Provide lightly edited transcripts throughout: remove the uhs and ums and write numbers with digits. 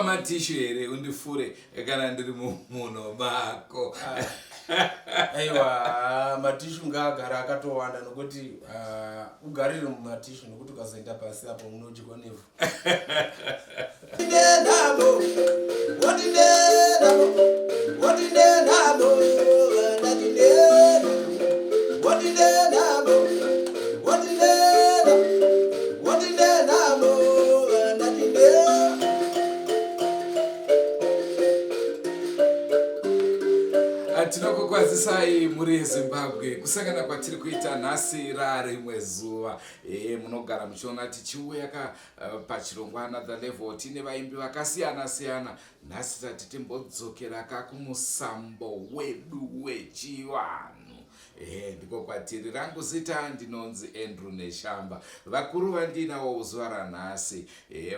matishu here undifure kana ndiri mumuno mako? Aiwa, matishu ngaagara akatowanda nokuti ugarire mumatishu, nokuti ukazoenda pasi apo unodyiwa nevhu. Tinokukwazisai mhuri yeZimbabwe, kusangana kwatiri kuita nhasi rarimwe zuva. Munogara muchiona tichiuya ka pachirongwa Another Level tine vaimbi vakasiyana siyana. Nhasi tati timbodzokera ka kumusambo wedu wechivanhu. Ndiko kwatiri. Rangu zita ndinonzi Andrew Neshamba. Vakuru vandinawo zuva ranhasi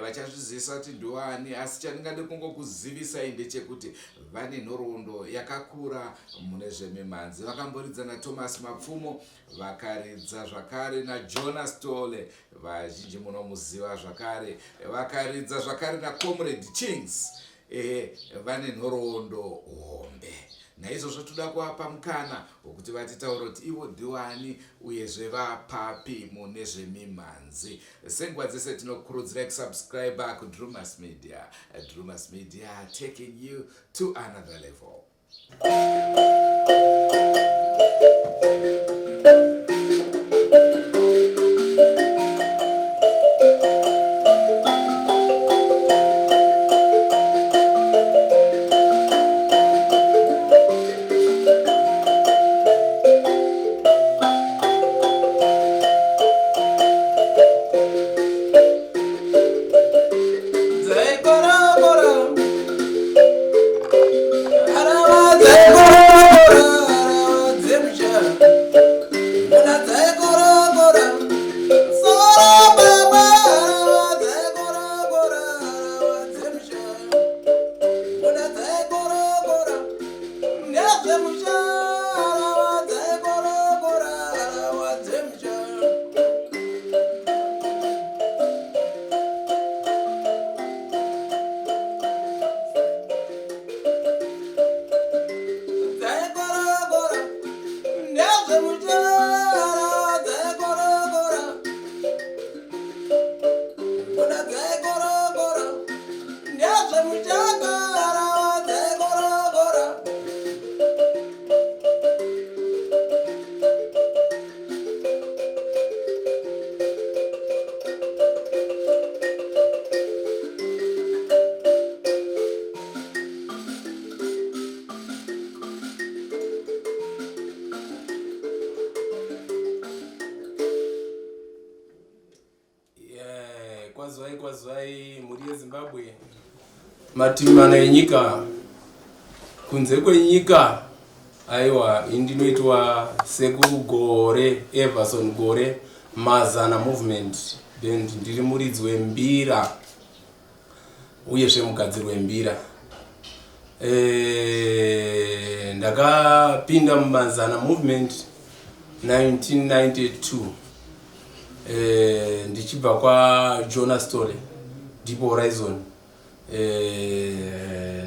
vachazvizivisa kuti ndiwani, asi chandingade kungokuzivisai ndechekuti vane nhoroondo yakakura mune zvemimhanzi. Vakamboridza naThomas Mapfumo, vakaridza zvakare naJonas Tole, vazhinji munomuziva zvakare, vakaridza zvakare naComrade Chings. Vane nhoroondo hombe, naizvozvo toda kuvapa mukana wekuti vatitaure kuti ivo ndiwani uyezve vapapi mune zvemimhanzi. Senguva dzese tinokurudzirai kusubscribe kuDrumas Media. Drumas Media, taking you to another level. Kwazwai, kwazwai mhuri yeZimbabwe, mativi mana enyika, kunze kwenyika. Aiwa, indinoitwa Sekuru Gore, Everson Gore, Mazana Movement Band. Ndiri muridzi wembira uyezve mugadziri wembira. Ndakapinda muMazana Movement 1992, ndichibva kwaJonas Tole, Deep Horizon.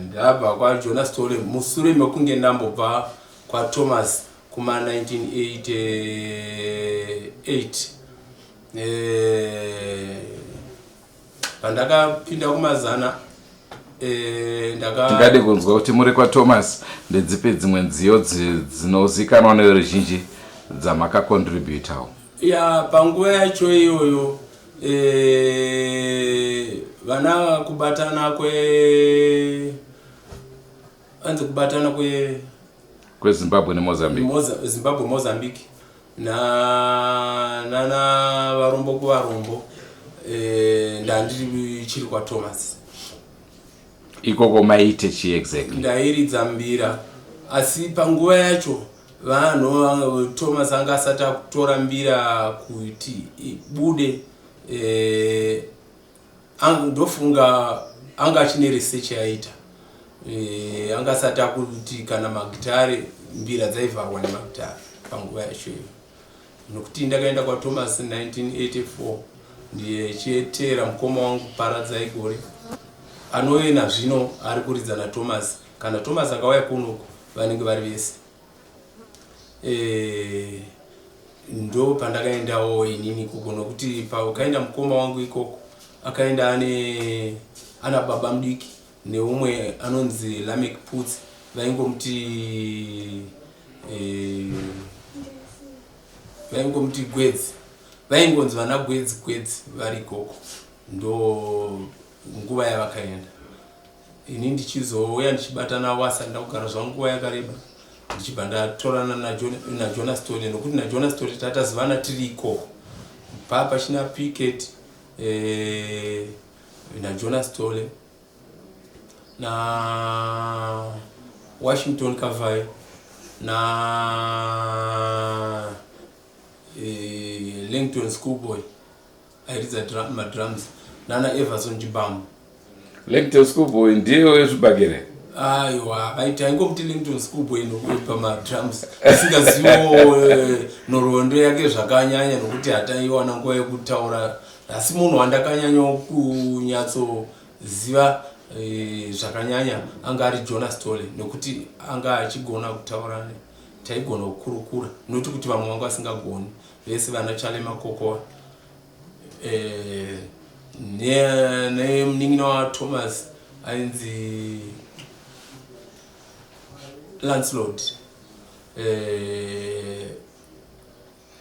Ndabva kwaJonas Tole musure mekunge ndambobva kwaThomas kuma 1988. Pandakapinda kuMazana, Tingade kunzwa kuti muri kwaThomas ndedzipi dzimwe nziyo dzinozikanwa neveruzhinji dzamakacontributawo? Ya, panguva yacho iyoyo, vana kubatana kwe anzi kubatana kwe kweZimbabwe neMozambique. Zimbabwe, Mozambique, na nana varombo kuvarombo, ndandiri chiri kwaThomas. Ikoko maiite chii exactly? Ndairidza mbira, asi panguva yacho vanhu, Thomas anga asati akutora mbira kuti ibude. Ndofunga anga achine research yaita. Anga asati akuti kana magitare, mbira dzaivharwa nemagitare panguva yacho iyo, nokuti ndakaenda kwaThomas 1984 ndichitera mukoma wangu Paradzai Gore. Anove nazvino ari kuridza naThomas. Kana Thomas akauya kunoku vanenge vari vese. E, ndo pandakaendawo inini ikoko nokuti pakaenda mukoma wangu ikoko akaenda ane ana baba mudiki neumwe anonzi Lamek Putsi vaingomuti e, vaingomuti Gwedzi vaingonzi vana Gwedzi Gwedzi vari ikoko ndo nguva yavakaenda ini ndichizouya ndichibatana wasa ndakugara zvangu nguva yakareba ndichibva ndatorana naJona Stone nokuti naJona Stone tatazivana tiri ikoko paa pachina Picket eh, naJona Stole na Washington Kavayo na eh, Langton Schoolboy airidza madrums nana Everson Chibamu. Langton Schoolboy ndiye wezvibhakere? Aiwa, vaiti aingomuti Langton Schoolboy pamadrums, asingazivo eh, nhoroondo yake zvakanyanya nokuti hataiwana nguva yekutaura, asi munhu wandakanyanya kunyatsoziva eh, zvakanyanya anga ari Jonas Tole nokuti anga achigona kutaura, taigona kukurukura noti kuti vamwe vanga vasingagoni vese vana Chale Makokoa eh, nemunin'ina waThomas ainzi Lancelot eh,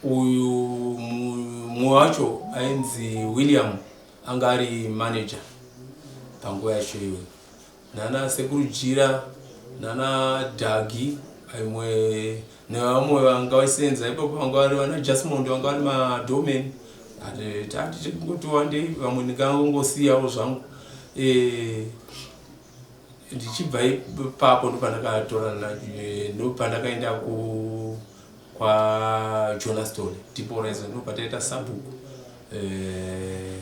uyu mumwe wacho ainzi William anga ari manager panguva yacho iyoyo nana sekuru Jira nana Dhagi imwe nevamwe vanga vaisenza ipapo vanga vari vana Jasmond vanga vari madomen tati kungoti wandei vamwe ndingangosiyawo zvangu eh, ndichibva ipapo ndopandakatorana ndopandakaenda ku kwaJonas Tole Deep Horizon ndopataita sabhuku eh,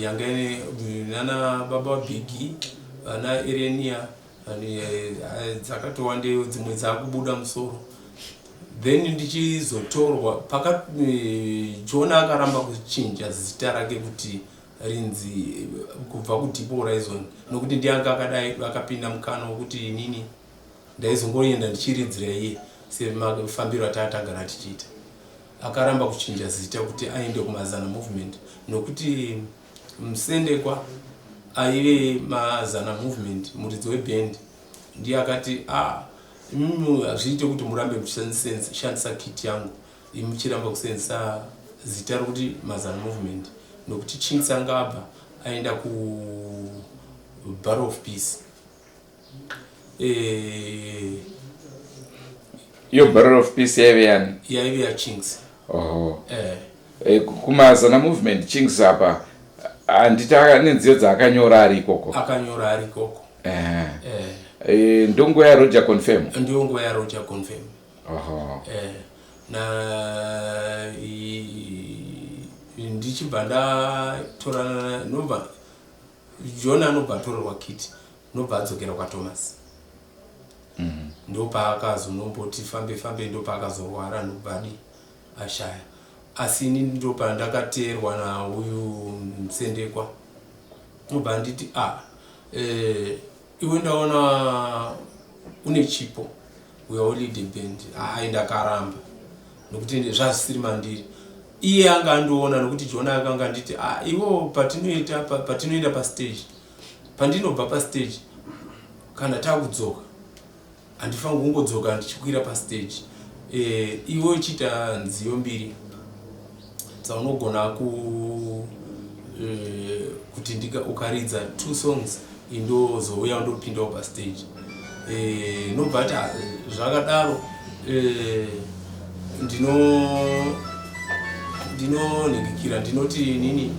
yanga nana baba Biggie vana Erenia dzakatowandeyo dzimwe dzakubuda musoro then ndichizotorwa paka John akaramba kuchinja zita rake kuti rinzi kubva kuDeep Horizon nokuti ndiye anga akadai akapinda mukana wekuti inini ndaizongoenda ndichiridzira iye semafambiro atatagara tichiita. Akaramba kuchinja zita kuti aende kuMazana Movement nokuti Musendekwa aive Mazana Movement muridzi weband ndiye akati ah imimi hazviite kuti murambe muchishandisa kit yangu imi muchiramba kusenzesa zita rokuti Mazana Movement nokuti Chinx anga abva aenda ku Battle of Peace. Eh, iyo Barrel of Peace yaive yani? Yaive yaChinx. Oho. Eh. Eh, kuMazana Movement Chinx apa handiti nenziyo dzaakanyora ari ikoko? Akanyora ari ikoko. Eh. Eh. Eh, ndonguva yaRoger Confirm? Ndiyo nguva yaRoger Confirm. Oho. Eh, na ndichibva ndatorana nobva John anobva atorerwa kit nobva adzokera kwaThomas mm -hmm. Ndopaakazonomboti fambe fambe ndopaakazorwara ndobva adi ashaya asi ini ndopandakateerwa nauyu Musendekwa nobva anditi a ah, eh, iwe ndaona une chipo uya ulead band. Ai, ndakaramba nokuti zvazvisiri mandiri. Iye anga andiona nokuti Jona akanga anditi ah, iwo patinoita patinoenda pastage, pandinobva pastage kana takudzoka handifangi kungodzoka ndichikwira pastage e, iwe uchiita nziyo mbiri dzaunogona ku e, kuti ndika ukaridza two songs indozouya ndopindawo pastage e, nobva ati ah, zvakadaro e, ndino ndinonhingikira ndinoti inini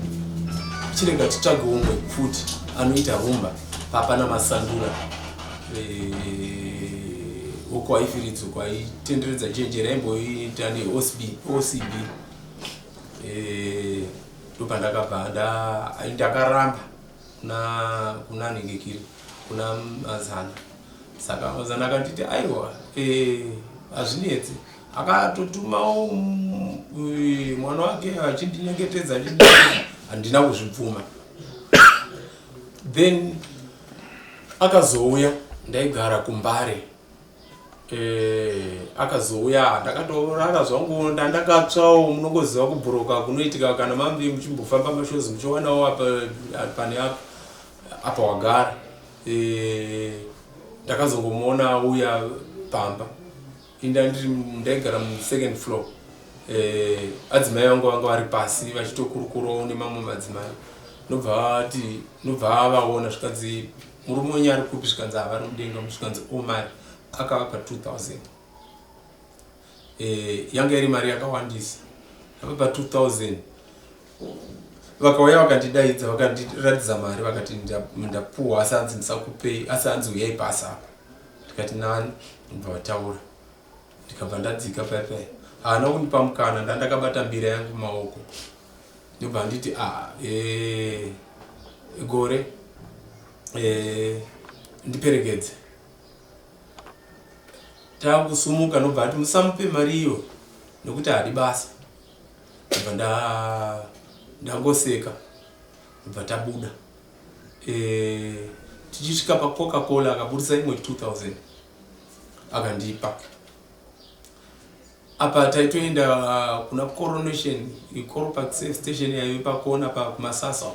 chirega titsvage umwe futi anoita rumba papana masandura e, uko aifiridzo kwaitenderedza jenje raimboita neOCB OCB e, ndopandakabva ndakaramba kuna kuna nhingikiri kuna Mazana. Saka Mazana akanditi aiwa eh, hazvinetsi. Akatotumawo eh, mwana wake achindinyengetedza, handina kuzvibvuma. Then akazouya, ndaigara kuMbare. Akazouya, ndakatorara zvangu, ndandakatsvawo. Munongoziva kubhuroka kunoitika kana mambi muchimbofamba mashows, muchiwanawo apa pane apa apa wagara. Ndakazongomuona auya pamba. Inda ndiri ndaigara musecond floor. Adzimai vangu vanga vari pasi vachitokurukurawo nemamwe madzimai. Nobva vati, nobva avaona, zvikanzi, "Murume wenyu ari kupi?" Zvikanzi, "Havari mudenga." Zvikanzi, "O, mari." Akavapa 2000. Yanga iri mari yakawandisa. Avapa 2000, vakauya vakandidaidza, vakandiratidza mari, vakati, "Ndapuhwa, asi hanzi ndisakupei, asi hanzi uyai pasi apa." Ndikati, "Nani?" Ndobva vataura, ndikabva ndadzika paipai. Haana kundipa mukana, ndandakabata mbira yangu mumaoko. Ndobva nditi, "A gore ndiperekedze." Takusumuka, ndobva ati, "Musamupe mari iyo nekuti haadi basa." Ndobva ndangoseka, ndobva tabuda. Tichisvika paCoca Cola, akaburisa imwe 2000 akandipa. Apa taitoenda kuna Coronation, Coropark station yaive pakona pakumasasa.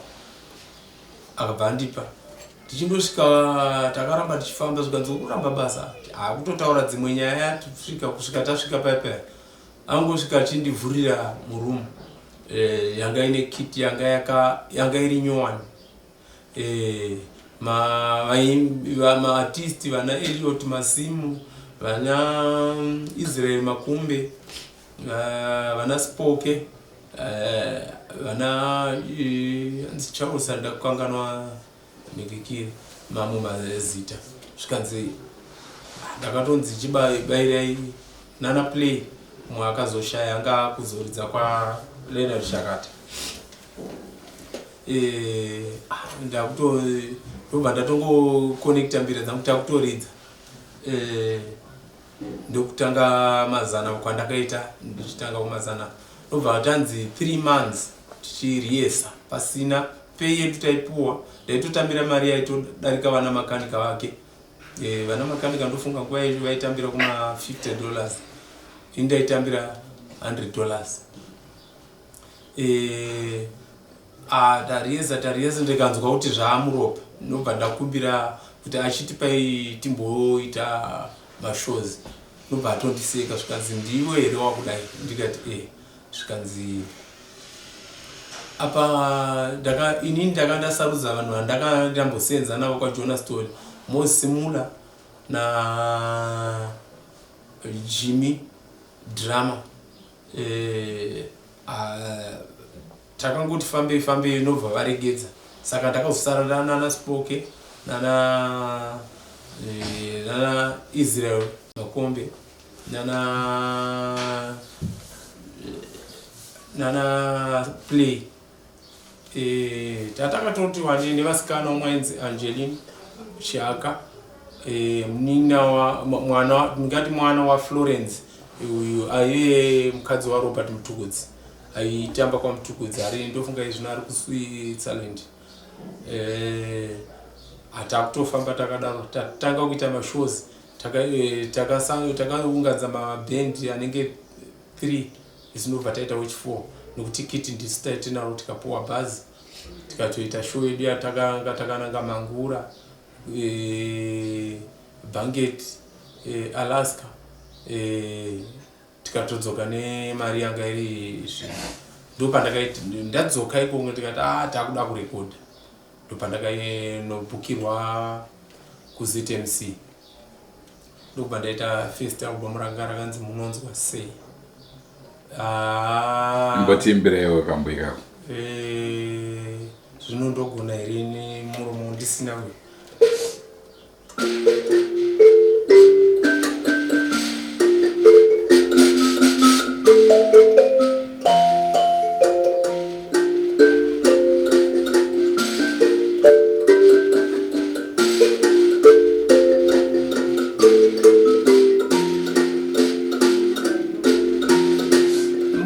Akabva andipa. Tichindosvika, takaramba tichifamba, zvikanzi, "Kuramba basa?" Hakutotaura dzimwe nyaya, tisvika kusvika tasvika paipai. Angosvika achindivhurira muroom. Yanga ine kit yanga iri nyowani. Maartist vana Eliot Masimu, vana Israel Makumbe, vana Spoke, vana anzi Charles, andakukanganwa nekikiri mamwe mazita. Zvikanzi, ndakatonzi, "Chibairai nana Play." Mumwe akazoshaya, anga kuzoridza kwaLeonard Shakata. Ndakuto ndobva ndatongokonekta mbira dzangu, takutoridza. Ndokutanga mazana kwandakaita. Ndichitanga kumazana, ndobva tanzi 3 months tichiriyesa pasina pay yedu taipuwa. Ndaitotambira mari yaitodarika vana makanika vake. Vana makanika ndofunga nguva yacho vaitambira kuma $50, ini ndaitambira $100. Tariyeza, tariyeza, ndikanzwa kuti zvaamuropa. Ndobva ndakumbira kuti achitipai timboita mashows. Ndobva atondiseka, zvikanzi, "Ndiwe here wakudai?" Ndikati, "E." Zvikanzi, apa ndaka inini ndaka ndasarudza vanhu vandaka ndambosenza navo kwaJonas Story, Mosimula na Jimmy Drama. Takangoti fambei fambei, nobva varegedza. Saka ndakazosara nana Spoke, nana Israel Makombe, nana Play. Tatakatoti wani nevasikana, umwe ainzi Angeline Chiaka, munin'ina wa mwana, ndingati mwana waFlorence uyu aive mukadzi waRobert Mutukudzi, aitamba kwaMutukudzi, ari ndofunga izvino ari kuSwitzerland. Hatakutofamba takadaro, tatanga kuita mashows. Takaunganza mabhendi anenge 3, isinobva taita wechi 4, nokuti kiti ndisu taitinaro. Tikapuwa bhazi, tikatoita show yedu yatakanga takananga Mangura, Banket, Alaska. Tikatodzoka nemari yanga iri zvinhu. Ndopandakaiti ndadzoka ikoko, ndikati, "A, takuda kurekodha." Ndopandakainobhukirwa kuZMC, ndokubva ndaita first album ranga rakanzi "Munonzwa Sei". Ah, Mbotiimbirewo kambo ikako. Zvino ndogona here nemuromo ndisina uyu?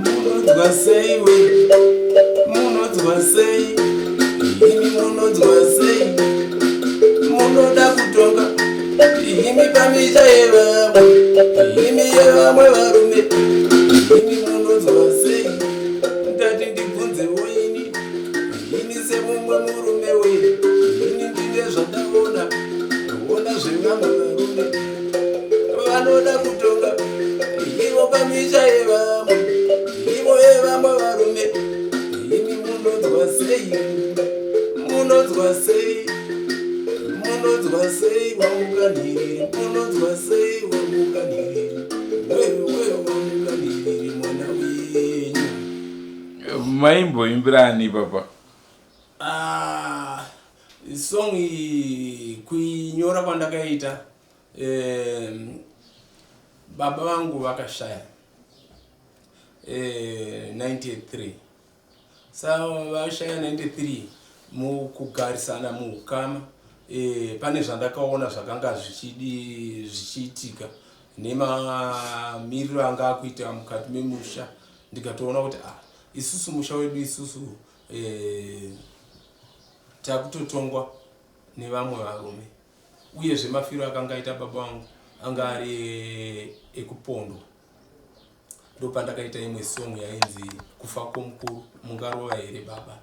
Munonzwa sei we? Munonzwa sei imi? Munonzwa sei? Imi pamisha yevamwe, imi yevamwe varume, imi munonzwa sei? Ndati ndibvunzewo ini, ini semumwe murume we, ini ndine zvandaona, ona zvevamwe varume vanoda kutonga ivo pamisha yevamwe, ivo yevamwe varume, imi munonzwa sei? Munonzwa sei? Munonzwa sei wamuka nhiriri? Munonzwa sei wamuka nhiriri? Wewe wamuka nhiriri mwana wenyu. Maimboimbirani papa? Ah, song iyi kuinyora kwandakaita, baba vangu vakashaya 93. Sa vashaya 93, mukugarisana muukama pane zvandakaona zvakanga zvichidi zvichiitika nemamiriro anga akuita mukati memusha, ndikatoona kuti ah, isusu musha wedu isusu takutotongwa nevamwe varume. Uyezve mafiro akanga aita baba vangu anga ari ekupondwa. Ndopandakaita imwe song yainzi "Kufa kwomukuru mungarova here baba?"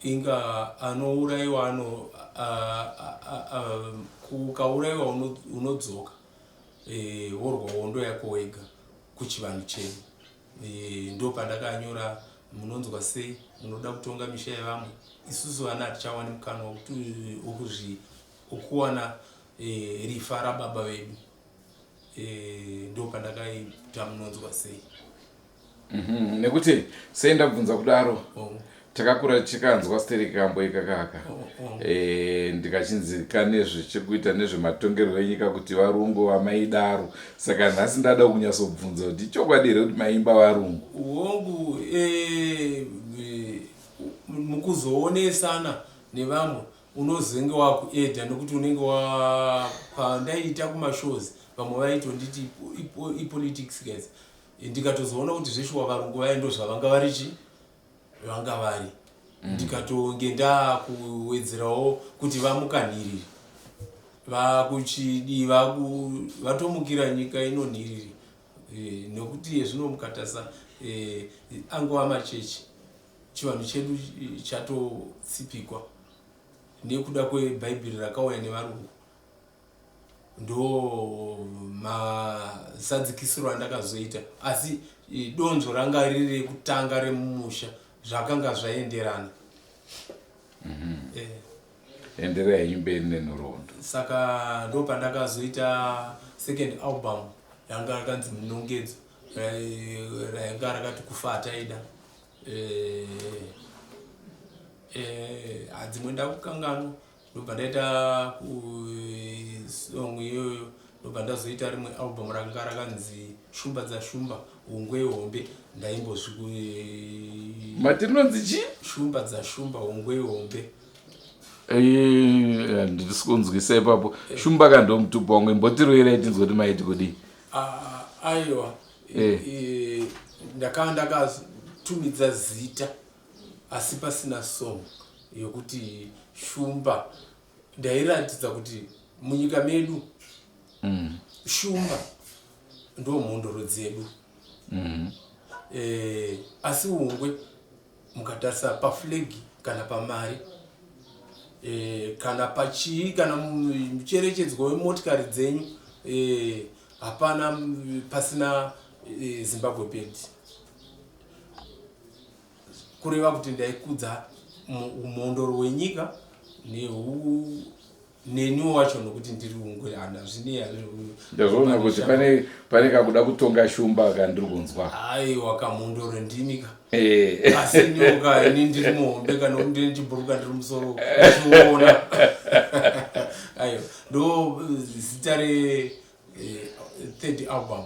Inga anourayiwa ano ukaurayiwa unodzoka, worwa hondo yako wega kuchivanhu chedu. Ndo pandakanyora "Munonzwa sei munoda kutonga misha yevamwe? Isusu vana hatichawani mukana wekuwana rifa rababa vedu." Ndo pandakaita "Munonzwa sei". Nekuti sei ndabvunza kudaro? Takakura tichikanzwa stereki kambo ikakaka. Ndikachinzi kane zvechekuita nezvematongerwo enyika, kuti varungu vamaidaro. Saka nhasi ndada kunyatsobvunza kuti ichokwadi here kuti maimba varungu? Hongu, mukuzoonesana nevamwe unozenge wakuedha, nekuti unenge pandaiita kumashows vamwe vaitonditi ipolitics guys. Ndikatozoona kuti zveshuwa varungu vaya ndo zvavanga vari chi vanga vari. Ndikatonge ndakuwedzerawo kuti vamukanhiriri vakuchidi vatomukira nyika inonhiriri, nekuti zvino mukatasa angova machechi, chivanhu chedu chatotsipikwa nekuda kwebhaibheri rakauya nevarungu. Ndo masadzikisiro andakazoita, asi donzvo ranga riri rekutanga remumusha, zvakanga zvaenderana. Enderai henyu mberi nenhoroondo. Saka ndo pandakazoita second album yanga rakanzi "Munongedzo", ranga rakati "Kufa Hataida". Hadzimwe ndakukanganwa. Ndobva ndaita song iyoyo, ndobva ndazoita rimwe album ranga rakanzi "Shumba dzaShumba Hungwe Hombe". Ndaimbozviku Mati rinonzi chii? "Shumba dzaShumba Hungwe Hombe". Handisi kunzwisa ipapo. Shumba ka ndo mutupo wangu. Imbotiroirai tinzwe kuti maiti kudii. Ah, aiwa. Ndakanga ndakatumidza zita asi pasina song yokuti shumba. Ndairatidza kuti munyika medu shumba ndo mhondoro dzedu. Asi ungwe mukatarisa paflag kana pamari, kana pachii, kana mucherechedzwa wemotikari dzenyu, hapana pasina Zimbabwe bird. Kureva kuti ndaikudza mhondoro wenyika neniwo wacho, nokuti ndiri ungwe, hana zvine. Ndazvoona kuti pane kakuda kutonga shumba kandiri kunzwa. Aiwa, kamhondoro ndimika. Asi nyoka ini ndiri muhombe, kana kuti ndine chibhuruka, ndiri musoro ndichiona. Aiwa, ndo zita re third album.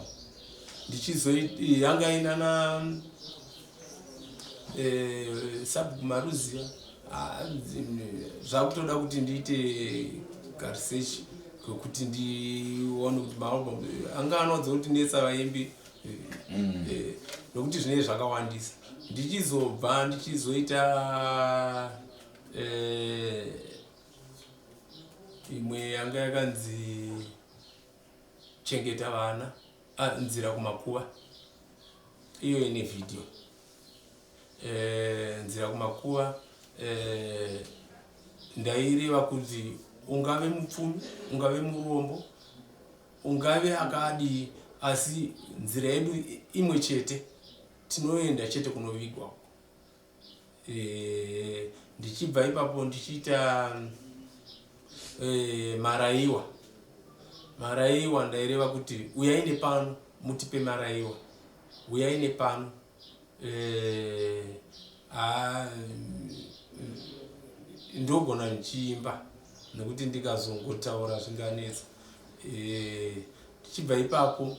Ndichizoi yanga inana sub maruziva. Zvakutoda kuti ndiite karesearch kwekuti ndione kuti maalbum anga anowadza kuti netsa vaimbi, nokuti zvinenge zvakawandisa. Ndichizobva ndichizoita Imwe yanga yakanzi Chengeta Vana, ah, Nzira Kumakuva, iyo ine vhidhiyo. Nzira Kumakuva ndaireva kuti ungave mupfumi, ungave murombo, ungave akadii, asi nzira yedu imwe chete, tinoenda chete kunovigwa. Ndichibva ipapo ndichiita maraiwa. Maraiwa ndaireva kuti uyai nepano mutipe maraiwa, uyai nepano. Ndogona ndichiimba nekuti ndikazongotaura zvinganetsa. Ndichibva ipapo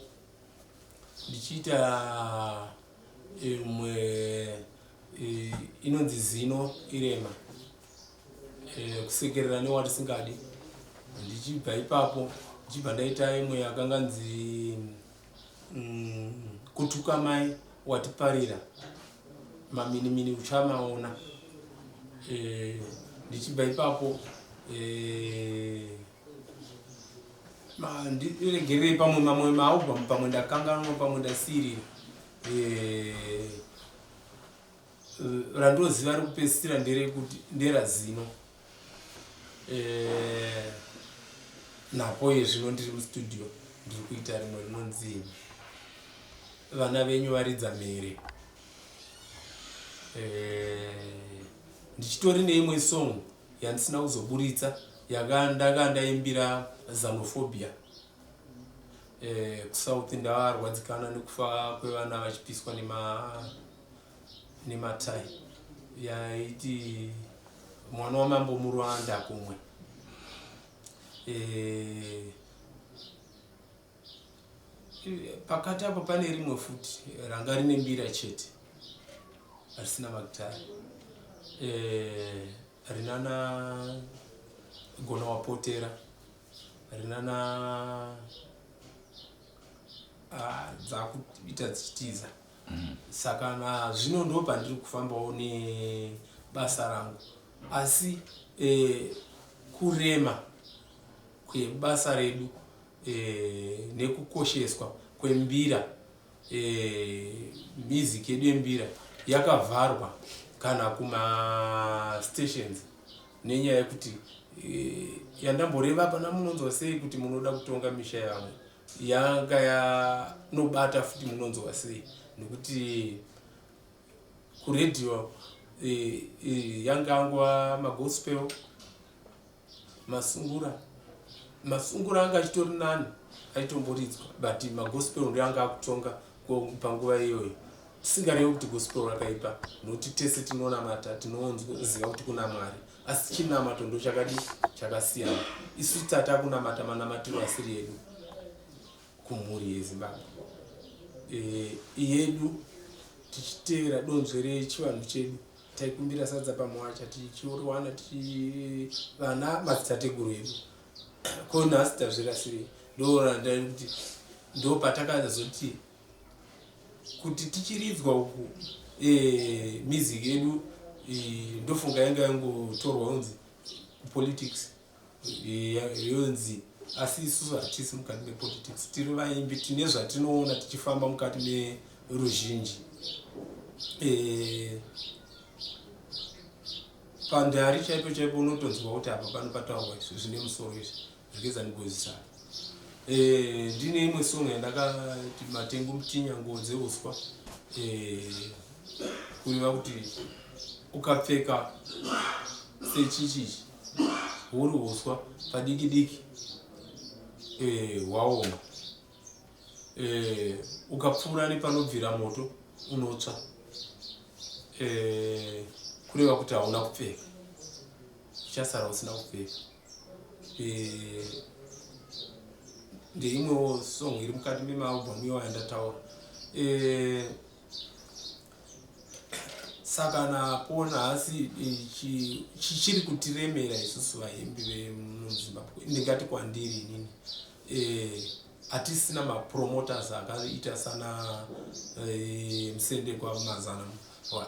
ndichiita imwe inonzi Zino Irema, kusekerera newatisingadi. Ndichibva ipapo ndichibva ndaita imwe yakanga nzi Kutuka Mai Watiparira, Maminimini Uchamaona. Ndichibva ipapo, ndiregererei, pamwe mamwe maalbum pamwe ndakanganwa, pamwe ndasiirira. Randoziva rekupedzisira nderekuti nderaZino. Napo iye zvino ndiri mustudio, ndiri kuita rimwe rinonzi Vana Venyu Varidza Mhere. Ndichitori neimwe song yandisina kuzoburitsa yandanga ndaimbira xenophobia kuSouth. Ndavarwadzikana nekufa kwevana vachipiswa nematai, yaiti Mwana waMambo muRwanda kumwe. Pakati apo pane rimwe futi ranga rine mbira chete, risina magitari, rinana Gona Wapotera, rinana dzakuita dzichitiza. Saka nazvino ndo pandiri kufambawo nebasa rangu, asi kurema kwebasa redu nekukosheswa kwembira, music yedu yembira yakavharwa kana kumastations nenyaya yekuti yandamboreva pana Munonzwa Sei, kuti munoda kutonga misha yevamwe, yanga yanobata futi Munonzwa Sei, nekuti kuredhiyo yanga angova magospel, masungura. Masungura anga achitori nani, aitomboridzwa, but magospel ndo anga akutonga panguva iyoyo. Tisingarevi kuti gospel rakaipa, nokuti tese tinonamata, tinoziva kuti kuna Mwari, asi chinamato ndo chakadi chakasiyana. Isu tata kunamata manamatiro asiri edu kumhuri yeZimbabwe yedu, tichiteera donzve rechivanhu chedu. Taikumbira sadza pamuwacha tichiuriwana vana madzitateguru edu. Ko nhasi tazvirasirei? Ndorandai kuti ndo patakazoti kuti tichiridzwa uku music yedu ndofunga yanga yangotorwa unzi kupolitics yonzi, asi isusu hatisi mukati mepolitics, tiri vaimbi, tine zvatinoona tichifamba mukati meruzhinji. Pandari chaipo chaipo unotonzwa kuti apa pano pataurwa izvi zvine musoro, izvi zvikezanigozisana. Ndine imwe song yandakati Matengu Mutinya Nguo Dzeuswa, kureva kuti ukapfeka sechichichi huri uswa padiki diki hwaoma, ukapfuura nepanobvira moto unotsva, kureva kuti hauna kupfeka, uchasara usina kupfeka. Ndeimwewo song iri mukati memaalbum iwo yandataura. Saka napo nhasi chichiri kutiremera isusu vaimbi vemuZimbabwe, ndingati kwandiri inini, hatisina mapromoters akaita sana Musendekwa Mazana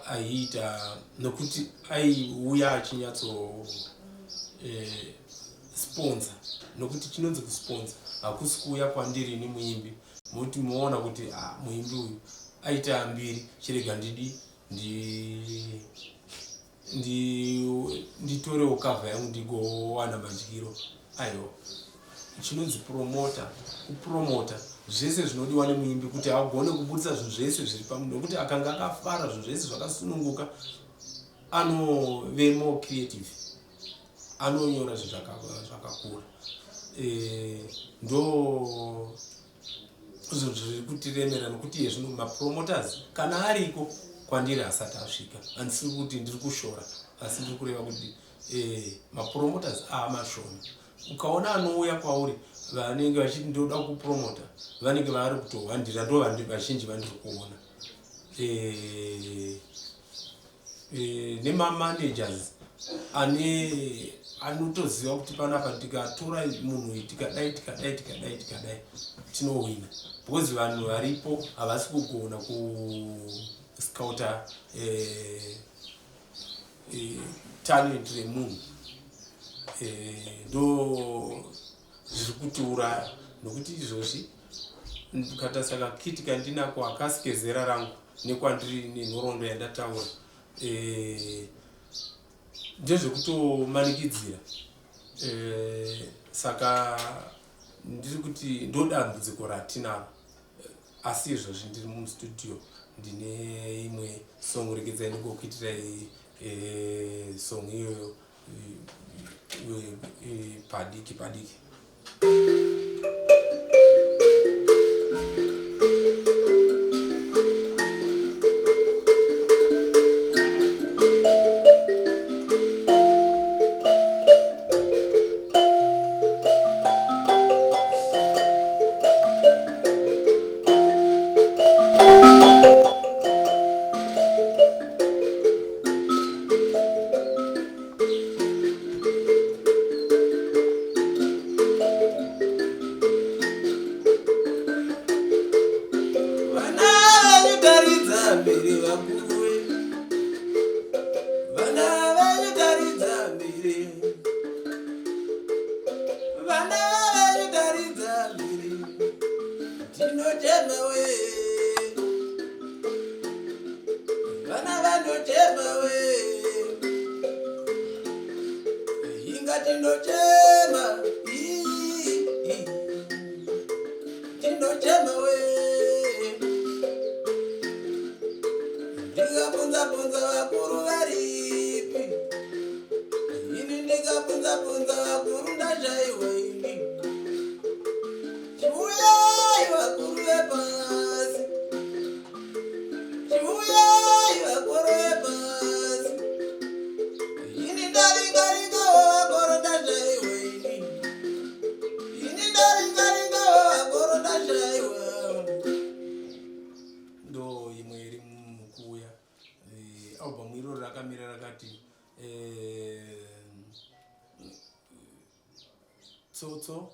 aiita, nokuti aiuya achinyatso sponsor nokuti chinonzi kusponsor hakusi kuuya kwandiri ini muimbi moti moona kuti ah, muimbi uyu aita mbiri chirega ndidi ndi nditorewo kavha yangu ndigowana madyiro aiwa chinonzi promota kupromota zvese zvinodiwa nemuimbi kuti agone kubudisa zvinhu zvese zviri pamunhu nokuti akanga akafara zvinhu zvese zvakasununguka anove more creative anonyora zvinhu zvakakura eh, ndo zvinhu zviri kutiremera nokuti iye zvino mapromoters kana ariko kwandiri asati asvika handisiri kuti ndiri kushora asi ndiri kureva kuti eh, mapromoters aamashoma ukaona anouya kwauri vanenge vachiti ndoda kupromota vanenge vari kutohwandira ndo vazhinji vandiri kuona eh, eh, nemamanagers ane anotoziva kuti panapa tikatora munhu uyu tikadai tikadai tikadai tikadai tinohwina because vanhu varipo havasi kugona kuscouta eh, eh, talent remunhu eh, ndo zviri kutiuraya nokuti izvozvi ukatarisa kakiti kandinako hakasi kezera rangu nekwandiri nenhoroondo yandataura eh, ndezvekutomanikidzira eh, saka ndiri kuti ndodambudziko ratinaro asi izvozvi ndiri mustudio ndine imwe song regedzai ndingokuitirai eh, song iyoyo padiki padiki ndo imwe iri mukuuya eh, album iroro rakamira rakati eh, tsotso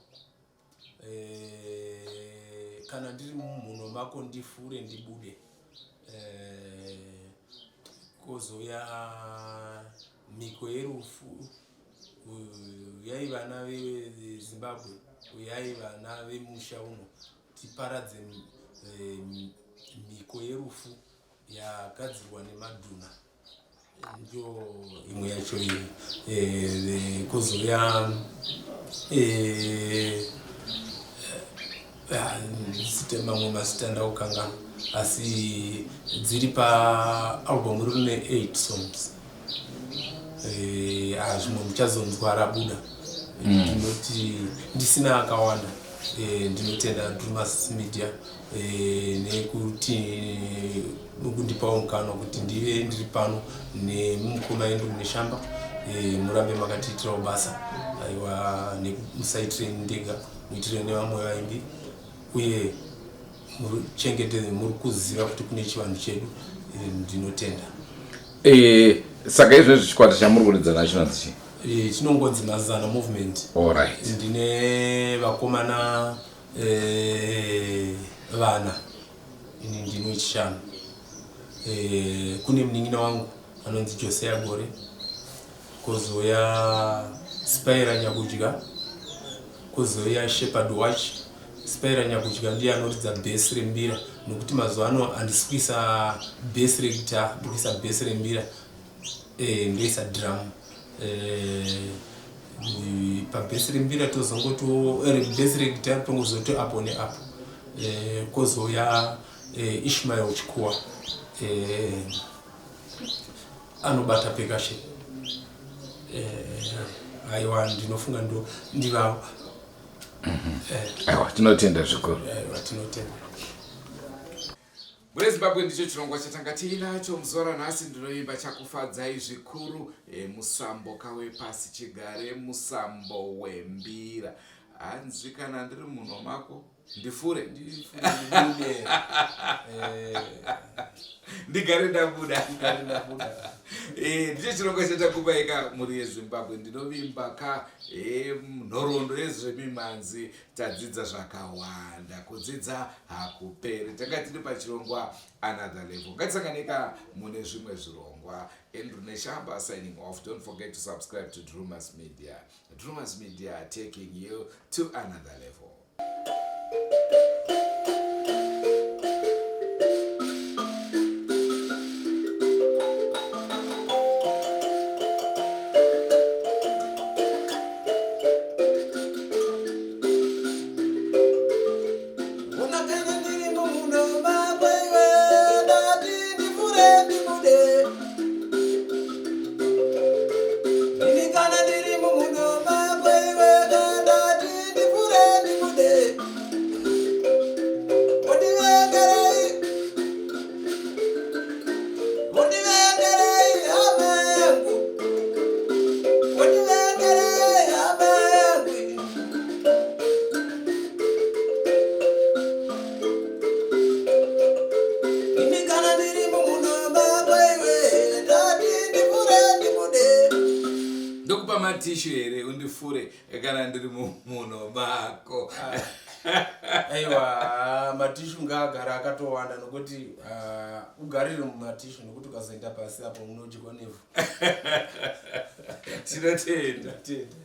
eh, kana ndiri mumhuno mako ndifure ndibude eh, kozouya mhiko yerufu uyai vana vezimbabwe uyai vana vemusha uno tiparadze eh, mhiko yerufu yagadzirwa nemadhuna Ndiyo imwe yacho iyi eh, kozouya eh, ah, mamwe mazita ndakukanganwa asi dziri paalbum rine 8 songs eh, ah, zvimwe muchazonzwa rabuda mm. ndinoti ndisina akawanda ndinotenda Drumas Media nekuti kundipawo mukana kuti ndive ndiri pano nemukoma Andrew Neshamba e, murambe makatiitirawo basa aiwa musaitire ndega muitire nevamwe vaimbi uye muchengete muri kuziva kuti kune chivanhu chedu e, ndinotenda e, saka izvezvi chikwata chamuri kuridza nacho chinonzi chii e, chinongonzi mazana movement Alright. ndine vakomana e, vana ini ndini wechishanu e, kune munin'ina wangu anonzi Josiah Gore kozouya Spaira Nyakudya Kozouya Shepherd Watch, Spyra Nyakudya ndiye anoridza bass rembira nokuti mazuva ano handisi kuisa bass reguitar, ndiri kuisa bass rembira eh, ndoisa drum eh, pabhesi rembira tozongoto eh, bhesi reguitar tongozoti apo neapo eh, kozouya eh, Ishmael Chikuwa eh, anobata percussion eh, aiwa ndinofunga ndo ndivavo mhm. aiwa tinotenda zvikuru aiwa tinotenda Mune Zimbabwe ndicho chirongwa chatanga tiinacho muzuva ranhasi ndinovimba chakufadzai zvikuru e, musambo kawepasi chigare musambo wembira hanzi kana ndiri munhu mako ndifure eh. ndigare ndabuda eh, ndicho chirongwa chatakubaika mhuri yezimbabwe ndinovimba ka eh, nhoroondo yezvemimhanzi tadzidza zvakawanda kudzidza hakuperi tanga tiri pachirongwa another level ngatisanganeka mune zvimwe zvirongwa andrew neshamba signing off don't forget to subscribe to drumas media Drumas Media taking you to another level. Ndokupa matishu here undifure kana ndiri mumuno mako. Ah. Aiwa matishu ngaagara akatowanda nokuti uh, ugarire mumatishu nokuti ukazoenda pasi apo unodyiwa nevhu. Tinotenda. Tinotenda.